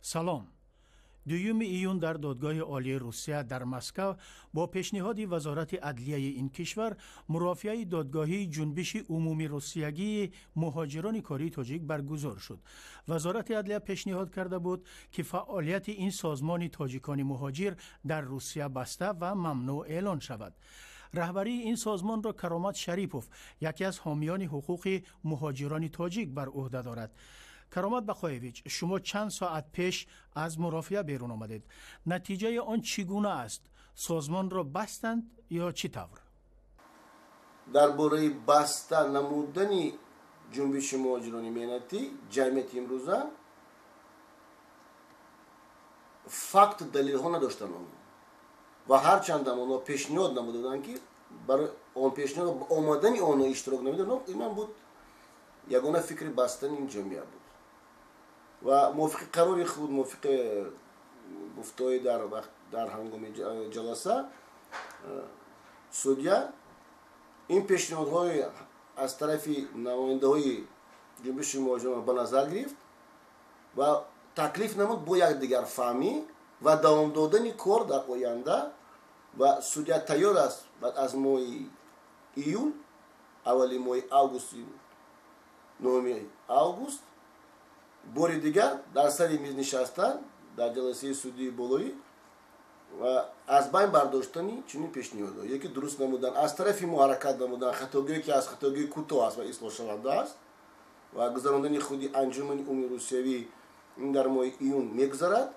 Салом. 2 июн дар Додгоҳи Олии Русия дар Москав бо пешниҳоди Вазорати адлияи ин кишвар мурофиаи додгоҳии ҷунбиши умумирусиягии муҳоҷирони кории тоҷик баргузор шуд. Вазорати адлия пешниҳод карда буд, ки фаъолияти ин созмони тоҷикони муҳоҷир дар Русия баста ва мамнӯъ эълон шавад. Раҳбарии ин созмонро Каромат Шарипов, яке аз ҳомиёни ҳуқуқи муҳоҷирони тоҷик, бар ӯҳда дорад. Каромат Бақоевич, шумо чанд соат пеш аз мурофиа берун омадед. Натиҷаи он чӣ гуна аст? Созмонро бастанд ё чӣ тавр? Дар бораи баста намудани ҷунбиши муҳоҷирони меҳнатӣ ҷамъияти имрӯза факту далелҳо надоштанд онҳо ва ҳарчандам онҳо пешниҳод намуда буданд, ки барои он пешниҳод омадани онҳо иштирок намуданд, инам буд ягона фикри бастани ин ҷамъият буд. Ва мувофиқи қарори худ, мувофиқи гуфтаҳои дар ҳангоми ҷаласа судя ин пешниҳодҳои аз тарафи намояндаҳои ҷунбиши муҳоҷирон ба назар гирифт ва таклиф намуд бо якдигарфаҳмӣ ва давом додани кор дар оянда. Ва судя тайёр аст баъд аз моҳи июл, аввали моҳи августи, 9 август бори дигар дар сари миз нишастан дар ҷаласаи судии болоӣ ва аз байн бардоштани чунин пешниҳодҳо, яке дуруст намудан аз тарафи мо ҳаракат намудан хатогие, ки аз хатогии кӯтоҳ аст ва ислоҳшаванда аст, ва гузарондани худи анҷумани умумирусиявӣ ин дар моҳи июн мегузарад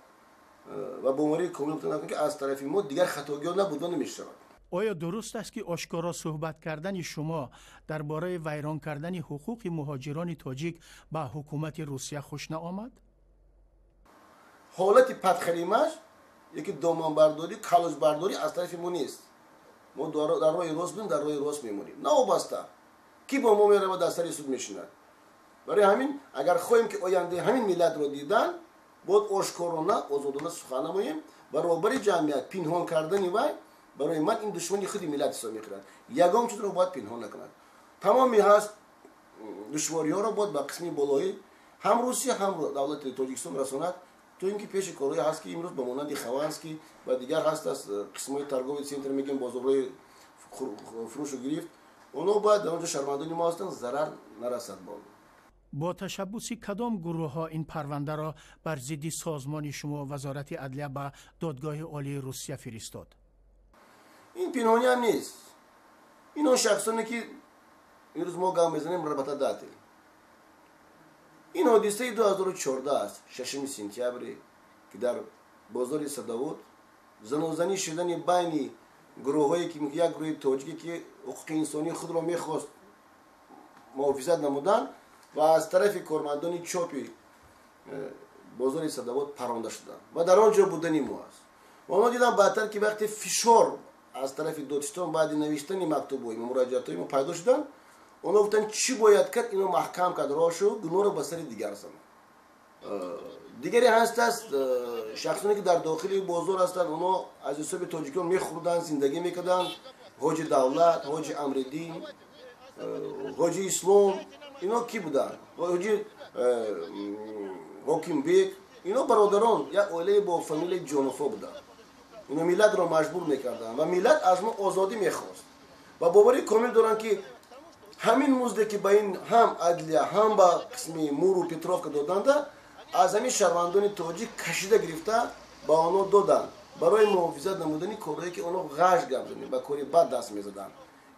ва боварии комил кунад, ки аз тарафи мо дигар хатогиҳо набуд ва намешавад. Оё дуруст аст, ки ошкоро суҳбат кардани шумо дар бораи вайрон кардани ҳуқуқи муҳоҷирони тоҷик ба ҳукумати Русия хуш наомад? Ҳолати падхаримаш яки доманбардорӣ, калоҷбардорӣ аз тарафи мо нест. Мо дар роҳи рост будем, дар роҳи рост мемонем, новобаста ки бо мо меравад, дар сари суд мешинад. Барои ҳамин, агар хоҳем, ки ояндаи ҳамин миллатро дидан, бояд ошкорона, озодона сухан намоем. Ва роҳбари ҷамъият пинҳон кардани вай барои ман ин душмани худи миллат ҳисоб мекунад. Ягон чизро бояд пинҳон накунад. Тамоми ҳаст душвориҳоро бояд ба қисми болоӣ ҳам Русия, ҳам давлати Тоҷикистон расонад, то ин ки пеши корҳое ҳаст, ки имрӯз ба монанди Хованский ва дигар ҳаст аз қисмҳои торговый центр, мегӯем, бозорҳои фурӯшу гирифт, онҳо бояд дар онҷо шаҳрвандони мо ҳастанд, зарар нарасад ба онҳо. Бо ташаббуси кадом гурӯҳҳо ин парвандаро бар зидди созмони шумо Вазорати адлия ба Додгоҳи Олии Русия фиристод? Ин пинҳонӣ ҳам нест. Ин он шахсоне, ки имрӯз мо гап мезанем, работодатель. Ин ҳодисаи 2014 аст, 6 сентябре, ки дар бозори Садовод занозанӣ шудани байни гурӯҳҳое, ки як гурӯҳи тоҷике, ки ҳуқуқи инсонии худро мехост муҳофизат намудан, ва аз тарафи кормандони чопи бозори Садовод паронда шуданд ва дар он ҷо будани мо аст. Онҳо диданд баъдтар, ки вақте фишор аз тарафи додситон баъди навиштани мактубҳои мо, муроҷиатҳои мо пайдо шуданд, онҳо гуфтанд, чӣ бояд кард, ино маҳкам кард роҳшу, гуноҳро ба сари дигар занад. Дигаре ҳаст аст шахсоне, ки дар дохили бозор ҳастанд, онҳо аз ҳисоби тоҷикон мехӯрданд, зиндагӣ мекарданд: Ҳоҷи Давлат, Ҳоҷи Амриддин, Ҳоҷи Ислом. Ино кӣ буданд? Ҳоҷи Ҳокимбек. Ино бародарон, як оилаи бо фамилияи Ҷонофо буданд. Ино миллатро маҷбур мекарданд ва миллат аз мо озодӣ мехост ва боварии комил доранд, ки ҳамин музде, ки ба ин ҳам адлия, ҳам ба қисми Муру Петровка доданда, аз ҳамин шаҳрвандони тоҷик кашида гирифта ба онҳо доданд барои муҳофизат намудани корҳое, ки онҳо ғаш гап занем, ба кори бад даст мезаданд.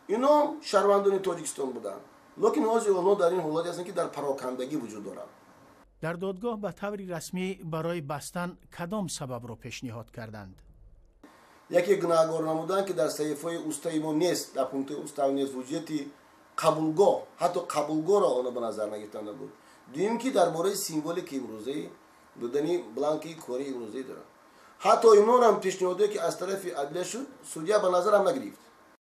Ино шаҳрвандони Тоҷикистон буданд, лекин ҳозир онҳо дар ин ҳолате ҳастанд, ки дар парокандагӣ вуҷуд доранд. Дар додгоҳ ба таври расмӣ барои бастан кадом сабабро пешниҳод карданд? Яке гунаҳгор намуданд, ки дар саҳифаи устаи мо нест, дар пункти устав нест вуҷудияти қабулгоҳ, ҳатто қабулгоҳро онҳо ба назар нагирифтанда буд. Дуюм, ки дар бораи символики имрӯзаи будани бланки кори имрӯзаи дорад. Ҳатто инорам пешниҳодое, ки аз тарафи адлия шуд, судя ба назарам нагирифт.